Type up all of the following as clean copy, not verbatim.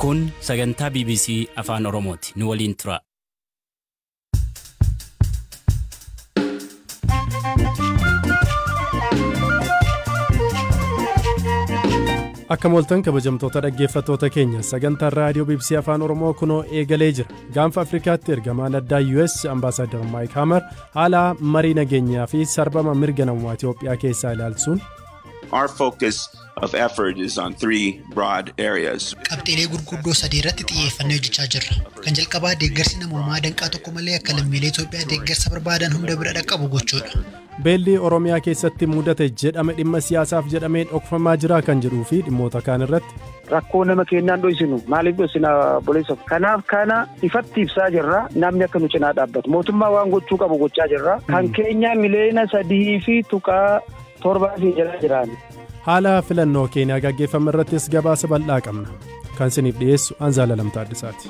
Kun sagantaa BBC Afaan Oromooti. Nu waliin tura. Akka mooltan kabajamtoota dhaggeeffattoota keenya, sagantaan raadiyoo BBC Afaan Oromoo kunoo eegalee jira. Gaanfa Afrikaatti ergamaan addaa US Ambaasaadar Maayik Haamar haala marii nageenyaa fi sarbama mirga namummaa Itoophiyaa keessaa ilaalchisuun. Our focus of effort is on three broad areas. Qabxiilee gurguddoo sadii irratti xiyyeeffannee hojjechaa jirra. Kan jalqabaa deeggarsi namoomaa danqaa tokko malee akka lammiilee Itoophiyaa deeggarsa barbaadan hunda bira dhaqqabu gochuudha. Beelli Oromiyaa keessatti mudate jedhame dhimma siyaasaaf jedhamee dhokfamaa jira kan jedhuu fi dhimmoota kaan irratti. Rakkoo nama kennaan dho'isinu maaliif dho'isina boleessa? Kanaaf kana ifatti ibsaa jirra, namni akka nu cinaa dhaabbatu. Mootummaa waan gochuu qabu gochaa jirra. Kan keenya miliyoona 3.7 fi jala jiraan. Haala filannoo Keeniyaa gaggeeffame irrattis gabaasa bal'aa qabna. Kan isiniif dhiyeessu Anzaala Lamtaa Addisaati.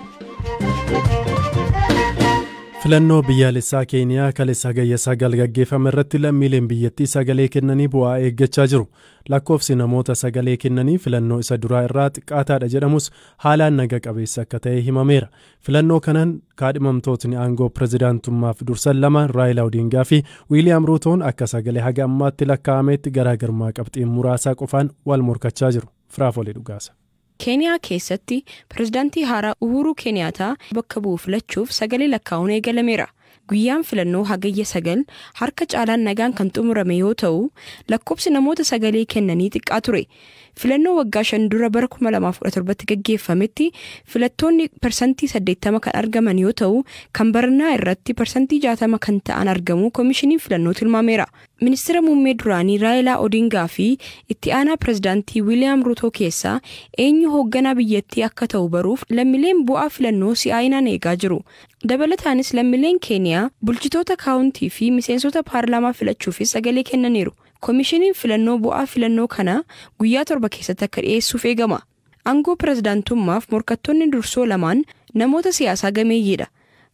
Filannoo biyyaalessaa Keeniyaa kaleessa Hagayya 9 gaggeeffame irratti lammiileen biyyattii sagalee kennanii bu'aa eeggachaa jiru. Lakkoofsi namoota sagalee kennanii filannoo isa duraa irraa xiqqaataadha jedhamus, haalaan naga qabeessa akka ta'e himameera. Filannoo kanaan kaadhimamtootni aangoo pirezidaantummaaf dursan lama, Raayilaa Odingaa fi Wiiliyaam Ruutoon, akka sagalee haga ammaatti lakkaa'ametti garaagarummaa qabxiin muraasaa qofaan wal morkachaa jiru. Firaafolee Dhugaasa. Keeniyaa keessatti pirezidaantii haaraa Uhuruu Keeniyaataa bakka bu'u filachuuf sagalee lakkaa'uun eegalameera. Guyyaan filannoo Hagayya 9 harka caalaan nagaan kan xumurame yoo ta'u, lakkoofsi namoota sagalee kennanii xiqqaa ture. Filannoo waggaa 5 dura bara 2017tti gaggeeffametti filattoonni 80% kan argaman yoo ta'u, kan baranaa irratti 60% kan ta'an argamu koomishiniin filannoo tilmaameera. Ministeera muummee duraanii Raayilaa Odingaa fi itti aanaa pirezidaantii Wiiliyaam Ruutoo keessaa eenyu hoogganaa biyyattii akka ta'u baruuf lammiileen bu'aa filannoo si'aayinaan eegaa jiru. Dabalataanis lammiileen Keeniyaa bulchitoota kaawuntii fi miseensota paarlaamaa filachuufis sagalee kennaniiru. Koomishiniin filannoo bu'aa filannoo kana guyyaa 7 keessatti akka dhiyeessuuf eegama. Aangoo pirezidaantummaaf morkattoonni dursoo lamaan namoota siyaasaa gameeyyiidha.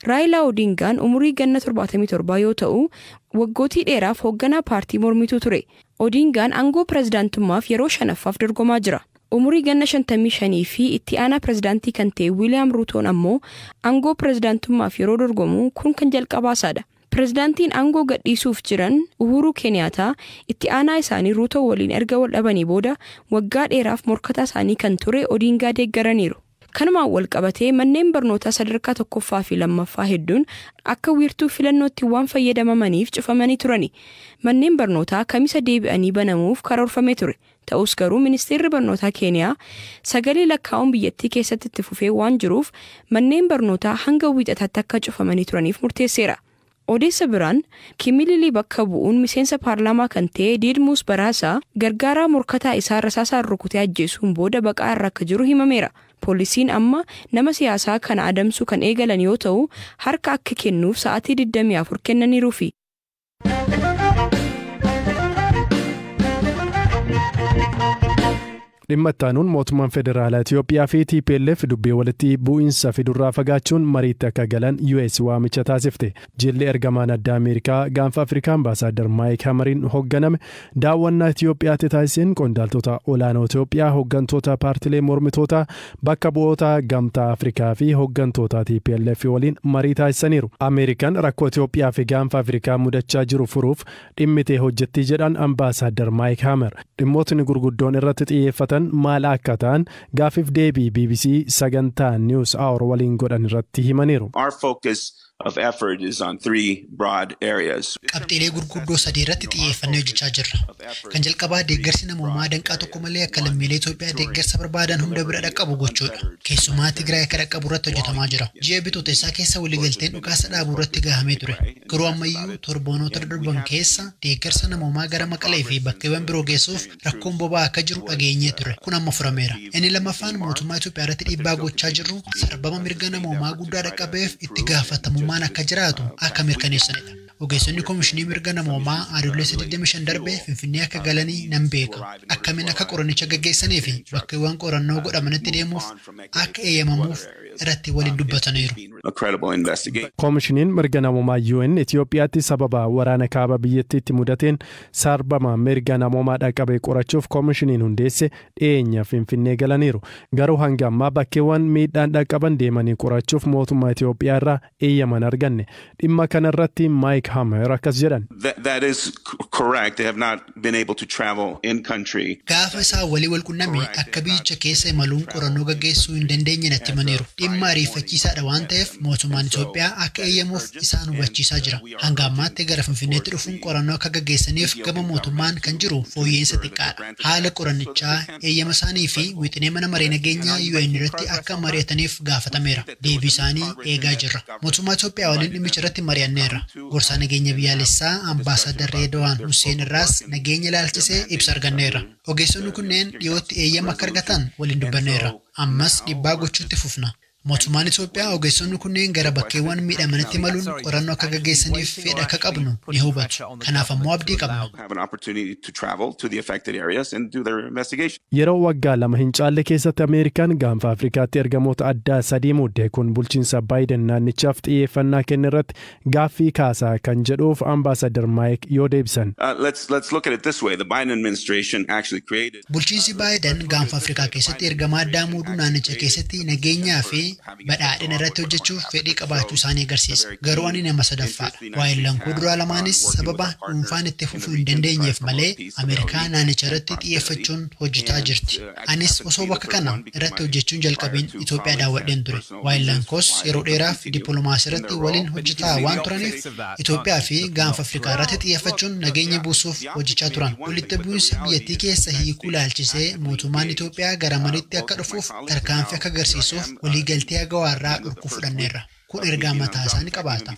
Raayilaa Odingaan umurii ganna 77 yoo ta'u, waggootii dheeraaf hoogganaa paartii mormituu ture. Odingaan aangoo pirezidaantummaaf yeroo shanaffaaf dorgomaa jira. Umurii ganna 55 fi itti aanaa pirezidaantii kan ta'e Wiiliyaam Ruutoon ammoo aangoo pirezidaantummaaf yeroo dorgomu kun kan jalqabaasaadha. Pirezidaantiin aangoo gadhiisuuf jiran Uhuruu Keeniyaataa itti aanaa isaanii Ruutoo waliin erga wal dhabanii booda waggaa dheeraaf morkataa isaanii kan ture Odingaa deeggaraniiru. Kanumaan wal qabatee manneen barnootaa sadarkaa tokkoffaa fi lammaffaa hedduun akka wiirtuu filannootti waan fayyadamamaniif cufamanii turani. Manneen barnootaa Kamisa deebi'anii banamuuf karoorfamee ture. Ta'us garuu ministeerri barnootaa Keeniyaa sagalee lakkaa'uun biyyattii keessatti itti fufee waan jiruuf manneen barnootaa hanga Wiixataatti akka cufamanii turaniif murteesseera. Odeessa biraan, Kimililii bakka bu'uun miseensa paarlaamaa kan ta'e Diidmuus Baraasaa gargaaraa morkataa isaa rasaasaan rukutee ajjeesuun booda baqaa irra akka jiru himameera. Poolisiin amma nama siyaasaa kana adamsuu kan eegalan yoo ta'u, harka akka kennuuf sa'aatii 24 kennaniiruufi. Dhimma itti aanuun, mootummaan federaalaa Itoophiyaa fi TPLF dubbii walitti bu'iinsa fidurraa fagaachuun mariitti akka galan US waamicha taasifte. Jilli ergamaan addaa Ameerikaa gaanfa Afrikaa Ambaasaadar Maayik Hamariin hoogganame daawwannaa Itoophiyaatti taasiseen qondaaltota olaanoo Itoophiyaa, hooggantoota paartilee mormitootaa, bakka bu'oota Gamtaa Afrikaa fi hooggantoota TPLF waliin marii taasisaniiru. Ameerikaan rakkoo Itoophiyaa fi gaanfa Afrikaa mudachaa jiru furuuf dhimmitee hojjettii jedhan Ambaasaadar Maayik Hamar. Dhimmootni gurguddoon irratti xiyyeeffatan maal akka ta'an gaafiif deebii BBC sagantaa News Hour waliin godhan irratti himaniiru. Our focus of effort is on three broad areas. Qabxiilee gurguddoo sadii irratti xiyyeeffannee hojjechaa jirra. Kan jalqabaa deeggarsi namoomaa danqaa tokko malee akka lammiilee Itoophiyaa deeggarsa barbaadan hunda bira dhaqqabu gochuudha. Keessumaa Tigraay akka dhaqqabu irratti hojjetamaa jira. Ji'a Bitootessaa keessa waliigalteen dhukaasa dhaabuu irratti gahamee ture. Garuu ammayyuu torboonota darban keessa deeggarsa namoomaa gara Maqalee fi bakkeewwan biroo geessuuf rakkoon boba'aa akka jiru dhageenyee ture. Kun amma furameera. Inni lammaffaan mootummaa Itoophiyaa irratti dhiibbaa gochaa jirru sarbama mirga namoomaa guddaa dhaqqabeef itti gaafatamummaan akka jiraatu akka mirkaneessanidha. Ogeessonni Koomishinii Mirga Namoomaa Adoolessa 25 darbe Finfinnee akka galanii nan beeka. Akkamiin akka qorannicha gaggeessanii fi bakkeewwan qorannoo godhamanitti deemuuf akka eeyyamamuuf irratti waliin dubbataniiru. Koomishiniin mirga namoomaa UN Itoophiyaatti sababa waraana kaaba biyyattiitti mudateen sarbama mirga namoomaa dhaqqabe qorachuuf koomishiniin hundeesse dhiyeenya Finfinnee galaniiru. Garuu hanga ammaa bakkeewwan miidhaan dhaqqaban deemanii qorachuuf mootummaa Itoophiyaa irraa eeyyama hin arganne. Dhimma kanarratti Maayik Hamer akkas jedhan. That is correct. They have not been able to travel in country. Gaafa isaa walii wal qunname akka biyyicha keessa imaluun qorannoo gaggeessuu hin dandeenye natti himaniiru. Dhimma ariifachiisaadha waan ta'eef mootummaan Itoophiyaa akka eeyyamuuf isaan hubachiisaa jira. Hanga ammaatti gara Finfinneetti dhufuun qorannoo akka gaggeessaniif gama mootummaan kan jiru fooyya'insa xiqqaadha. Haala qorannichaa, eeyyama isaanii fi wixinee mana maree nageenyaa UN irratti akka mari'ataniif gaafatameera. Deebii isaanii eegaa jirra. Mootummaa Itoophiyaa waliin dhimmicha irratti mari'anneerra. Gorsaa nageenya biyyaalessaa Ambaasaadar Reedwaan Hussein irraas nageenya ilaalchisee ibsa arganneerra. Ogeessonni kunneen dhiyootti eeyyama akka argatan waliin dubbanneerra. Ammas dhiibbaa gochuutti fufna. Mootummaan Itoophiyaa ogeessonni kunneen gara bakkeewwan miidhamanitti imaluun qorannoo akka gaggeessaniif fedha akka qabnu ni hubatu. Kanaaf ammoo abdii qabna. Yeroo waggaa 2 hin caalle keessatti Ameerikaan gaanfa Afrikaatti ergamoota addaa sadii muudde. Kun bulchiinsa Baayiden naannichaaf xiyyeeffannaa kenne irratti gaaffii kaasaa kan jedhuuf Ambaasadar Maayik yoo deebisan. Bulchiinsi Baayiden gaanfa Afrikaa keessatti ergamaa addaa muuduu naannicha keessatti nageenyaa fi badhaadhina irratti hojjechuuf fedhii qabaachuu isaanii agarsiisa. Garuu ani nama sadaffaadha. Waa'een koo duraa lamaanis sababa dhuunfaan itti fufuu hin dandeenyeef malee Ameerikaa naannicha irratti xiyyeeffachuun hojjetaa jirti. Anis osoo bakka kana irratti hojjechuun jalqabiin Itoophiyaa daawwadheen ture. Waa'een koos yeroo dheeraaf dippiloomaasii irratti waliin hojjetaa waan turaniif Itoophiyaa fi gaanfa Afrikaa irratti xiyyeeffachuun nageenya buusuuf hojjechaa turan. Walitti bu'iinsa biyyattii keessa hiikuu ilaalchisee mootummaan Itoophiyaa gara mariitti akka dhufuuf tarkaanfii akka agarsiisuuf waliigaltee AGOA irraa dhorkuu fudhanneerra. Kun ergaa mataa isaa ni qabaata.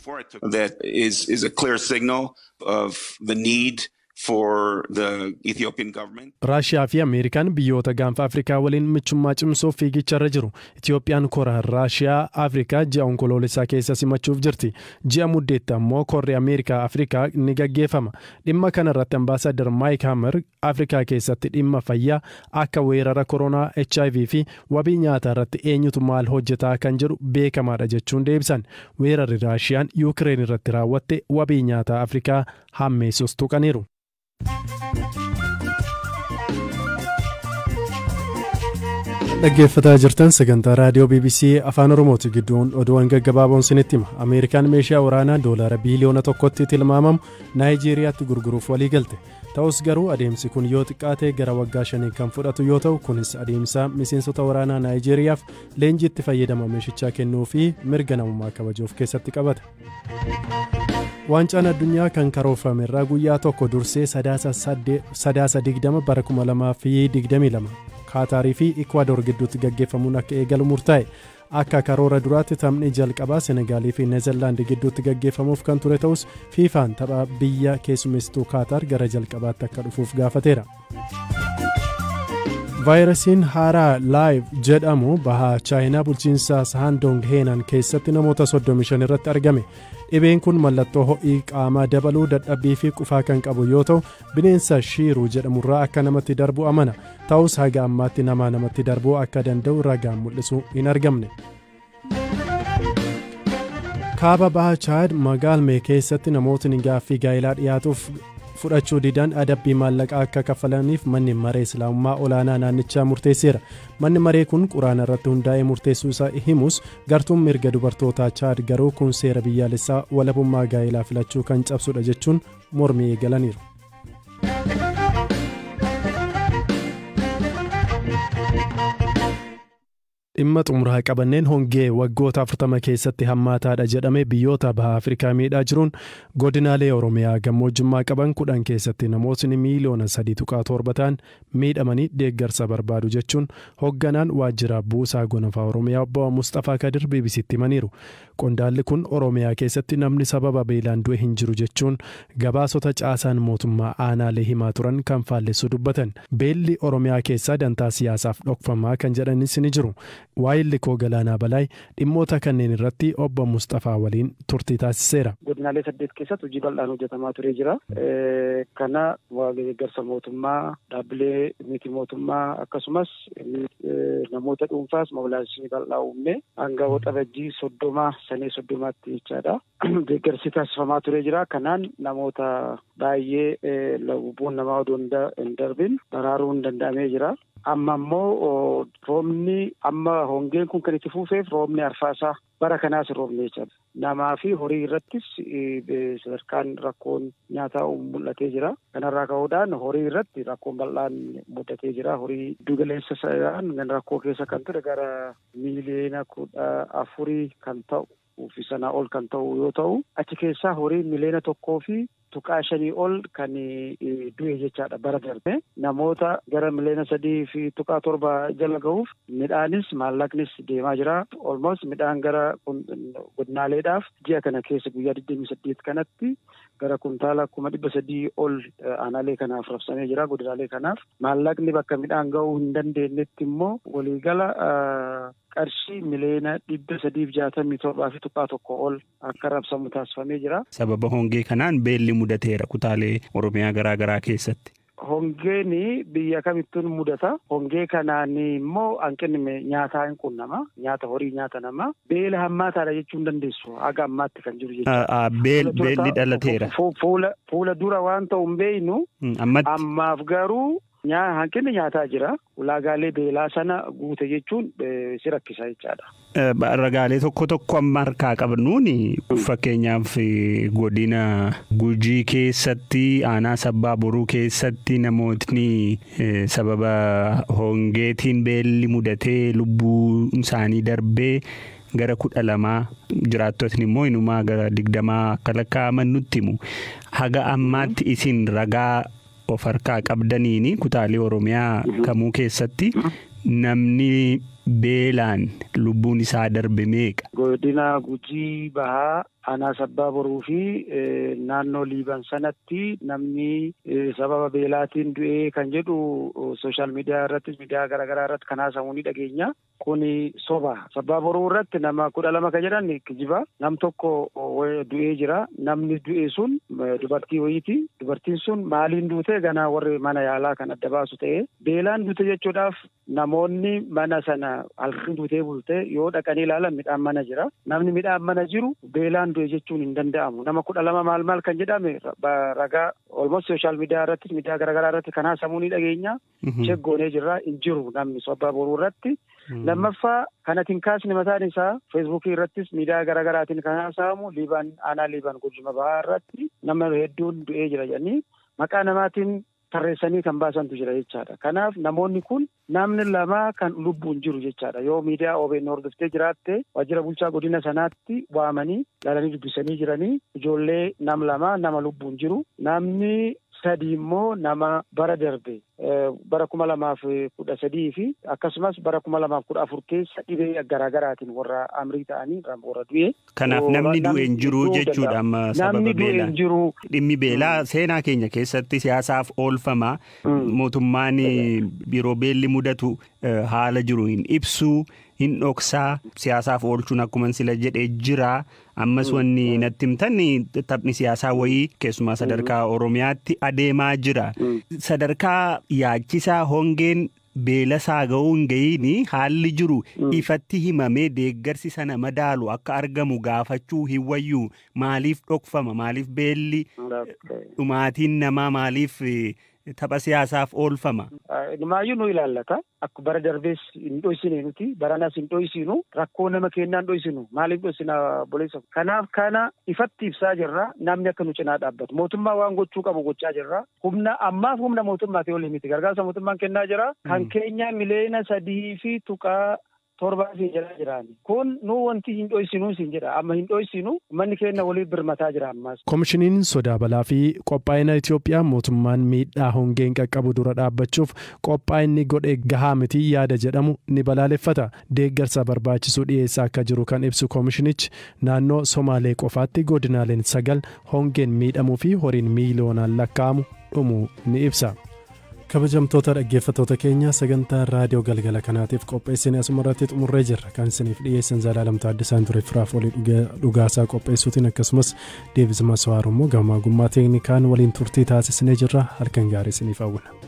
That is a clear signal of the need for the Ethiopian government. Raashiyaa fi Ameerikaan biyyoota gaanfa Afrikaa waliin michummaa cimsuuf fiigicharra jiru. Itoophiyaan kora Raashiyaa Afrikaa ji'a Onkoloolessaa keessa simachuuf jirti. Ji'a Muddeetti ammoo korri Ameerikaa Afrikaa ni gaggeeffama. Dhimma kanarratti Ambaasaadar Maayik Hamer Afrikaa keessatti dhimma fayyaa akka weerara koronaa, HIV fi wabii nyaataa irratti eenyutu maal hojjetaa kan jedhu beekamaadha jechuun deebisan. Weerarri Raashiyaan Yuukireen irratti raawwatte wabii nyaataa Afrikaa hammeessus tuqaniiru. Dhaggeeffataa jirtan sagantaa raadiyoo BBC Afaan Oromooti. Gidduun oduuwwan gaggabaaboon sinitti hima. Ameerikaan meeshaa waraanaa doolaara biiliyoona 1tti tilmaamamu Naayijeeriyaatti gurguruuf walii galte. Ta'us garuu adeemsi kun yoo xiqqaate gara waggaa 5 kan fudhatu yoo ta'u, kunis adeemsa miseensota waraanaa Naayijeeriyaaf leenjiitti fayyadama meeshichaa kennuu fi mirga namummaa kabajuu of keessatti qabata. Waancaan addunyaa kan karoorfame irraa guyyaa tokko dursee Sadaasa 20 bara 2022 Kaataarii fi Ikwaador gidduutti gaggeeffamuun akka eegalu murtaa'e. Akka karoora duraatti taphni jalqabaa Senegaalii fi Neezerlaandi gidduutti gaggeeffamuuf kan ture ta'us, Fiifaan tapha biyya keessummeessituu Kaataar gara jalqabaatti akka dhufuuf gaafateera. Vaayirasiin haaraa Laayiv jedhamu baha Chaayinaa bulchiinsa Sahandong Heenan keessatti namoota 35 irratti argame. Dhibeen kun mallattoo ho'ii qaamaa dabaluu, dadhabbii fi qufaa kan qabu yoo ta'u, bineensa shiiruu jedhamurraa akka namatti darbu amana. Ta'us haga ammaatti namaa namatti darbuu akka danda'u ragaan mul'isu hin argamne. Kaaba baha Chaad Magaalmee keessatti namootni gaaffii gaa'ilaa dhiyaatuuf fudhachuu didan adabbii maallaqaa akka kaffalaniif manni maree Islaamummaa olaanaa naannichaa murteesseera. Manni maree kun Quraana irratti hundaa'ee murteessuu isaa himus, gartuun mirga dubartootaa Chaad garuu kun seera biyyaalessaa walabummaa gaa'ilaa filachuu kan cabsudha jechuun mormii eegalaniiru. Dhimma xumuraa qabanneen, hongee waggoota 40 keessatti hammaataadha jedhame biyyoota baha Afrikaa miidhaa jiruun godinaalee Oromiyaa gammoojjummaa qaban 10 keessatti namootni miiliyoona 3.7 ta'an miidhamanii deeggarsa barbaadu jechuun hoogganaan waajjira buusaa gonofaa Oromiyaa obbo Mustafaa Kadir BBCtti himaniiru. Qondaalli kun Oromiyaa keessatti namni sababa beelaan du'e hin jiru jechuun gabaasota caasaan mootummaa aanaalee himaa turan kan faallessu dubbatan. Beelli Oromiyaa keessaa dantaa siyaasaaf dhokfamaa kan jedhanis ni jiru. Waayilli koo Galaanaa Balaay dhimmoota kanneen irratti obbo Mustafaa waliin turtii taasiseera. Godinaalee 8 keessatti hojii bal'aan hojjetamaa turee jira. Kana deeggarsa mootummaa, dhaabbilee miti mootummaa akkasumas namoota dhuunfaas mobilaayizeeshinii bal'aa uumne hanga waxabajjii 30 sanee 30tti jechaadha. Deeggarsi taasifamaa turee jira. Kanaan namoota baay'ee lubbuun namaa odoo hin darbin baraaruun danda'amee jira. Amma immoo roobni amma hongeen kun kan itti fufeef roobni arfaasaa bara kanaas roobni jechaadha. Namaa fi horii irrattis sadarkaan rakkoon nyaataa mul'atee jira. Kanarraa ka'uudhaan horii irratti rakkoon bal'aan mudatee jira. Horii giddugaleessa isaan rakkoo keessa kan ture gara miiliyoona 14 kan ta'u fi sanaa ol kan ta'u yoo ta'u achi keessaa horii miiliyoona 1.5 ol kan du'e jechaadha bara darbe. Namoota gara miiliyoona 3.7 jala ga'uuf midhaanis maallaqnis deemaa jira. Almost midhaan gara godinaaleedhaaf ji'a kana keessa guyyaa 28 kanatti gara kuntaala 300,000 ol aanaalee kanaaf rabsamee jira godinaalee kanaaf. Maallaqni bakka midhaan ga'uu hin dandeenyetti immoo waliigala qarshii miiliyoona 367.1 ol akka rabsamu taasifamee jira. Sababa hongee kanaan beelli mudateera kutaalee Oromiyaa garaa garaa keessatti. Hongeen biyya kamittuun mudata. Hongee kanaan immoo hanqinni nyaataa hin qunnama. Nyaata horii nyaata namaa. Beela hammaataadha jechuu hin dandeessu. Haga ammaatti kan jiru jechuudha. Beelli dhalateera. Fuula dura waan ta'u hin beeknu. Ammaaf garuu hanqinni nyaataa jira. Ulaagaalee beelaa sana guute jechuun si rakkisa jechaadha. Ragaalee tokko tokko amma harkaa qabnuun fakkeenyaaf godina Gujii keessatti aanaa Sabbaa Boruu keessatti namootni sababa hongeetiin beelli mudatee lubbuu isaanii darbee gara 12 jiraattotni immoo inumaa gara 20 akka lakkaa'aman nutti himu. Haga ammaatti isin ragaa of harkaa qabdaniini kutaalee Oromiyaa kamuu keessatti namni beelaan lubbuun isaa darbe meeqa? Godina Gujii Bahaa aanaa Sabbaa Boruu fi naannoo Liiban sanatti namni sababa beelaatiin du'ee kan jedhu sooshaal miidiyaa irrattis miidiyaa garaagaraa irratti kan haasamu ni dhageenya. Kuni soba. Sabbaa Boruu irratti nama 12 kan jedhan kijiba. Nam tokko du'ee jira. Namni du'e sun dubartii wayiiti. Dubartiin sun maaliin duute ganaa warri mana yaalaa kan adda baasu ta'e. Beelaan duute jechuudhaaf namoonni mana sana halkan duutee bulte yoo dhaqanii ilaalan midhaan mana jira. Namni midhaan mana jiru beelaan du'e jechuun hin danda'amu. Nama 12 maal kan jedhame ragaa almost sooshaal miidiyaa irratti miidiyaa garaagaraa irratti kan haasamuu ni dhageenya. Cheggoonee jirra hin jiru namni Sabbaa Boruu irratti. Lammaffaa kanatiin kaasni mataan isaa feesbuukii irrattis miidiyaa garaagaraatiin kan haasamu Liibaan aanaa Liibaan Gujii Bahaa irratti nama hedduun du'ee jira jedhanii maqaa namaatiin tarreessanii kan baasantu jira jechaadha. Kanaaf namoonni kun namni lama kan lubbuun jiru jechaadha. Yoo miidiyaa OBN hordoftee jiraatte waajjira bulchaa godina sanaatti waamanii ilaalanii dubbisanii jiranii ijoollee nam lama nama lubbuun jiru. Namni 3 immoo nama bara darbe bara 2013 fi akkasumas bara 2014 keessa dhibee garaagaraatiin warra amrii ta'anii warra du'e. Kanaaf namni du'e hin jiru jechuudha amma sababa beelaa. Dhimmi beelaa seenaa keenya keessatti siyaasaaf oolfama. Mootummaan yeroo beelli mudatu haala jiru hin ibsu, hin dhoksaa, siyaasaaf oolchuun akkuma sila jedhee jira. Ammas wanni natti himtan taphni siyaasaa wayii keessumaa sadarkaa Oromiyaatti adeemaa jira. Sadarkaa yaachisaa hongeen beela isaa ga'uu hin ga'iin haalli jiru ifatti himamee deeggarsi sana madaalu akka argamu gaafachuu hin wayyu. Maaliif dhokfama? Maaliif beelli dhumaatiin namaa maaliif tapha siyaasaaf oolfama? Inumaayyuu nu ilaallata. Akka bara darbees hin dhoysine nuti baranas hin dhoysinu rakkoo nama kennaa hin dhoysinu maaliif dhoysina boleessa. Kanaaf kana ifatti ibsaa jirra. Namni akka nu cinaa dhaabbatu mootummaa waan gochuu qabu gochaa jirra. Humna ammaaf humna mootummaatii ol miti gargaarsa mootummaan kennaa jira. Kan keenya miiliyoona 3.7 siin jedhaa jiraani. Kun nu wanti hin dhoysinuu siin jedha. Amma hin dhoysinu manni keenya waliif birmataa jira ammaas. Komishiniin sodaa balaa fi qophaa'ina Itoophiyaa mootummaan miidhaa hongeen qaqqabu dura dhaabbachuuf qophaa'inni godhe gahaa miti yaada jedhamu ni balaaleffata. Deeggarsa barbaachisu dhiyeessaa akka jiru kan ibsu komishinichi naannoo Somaalee qofaatti godinaaleen 9 hongeen miidhamuu fi horiin miiliyoonaan lakkaa'amu dhumuu ni ibsa. Kabajamtoota dhaggeeffattoota keenya, sagantaa raadiyoo galgala kanaatiif qopheessine asuma irratti xumurree jirra. Kan isiniif dhiyeessan Zalaalam Taaddasaan ture. Firaaf olii dhugaasaa qopheessuutiin, akkasumas Deebis Maswaar immoo gamaa gummaa teeknikaan waliin turtii taasisnee jirra. Halkan gaarii isiniif hawwina.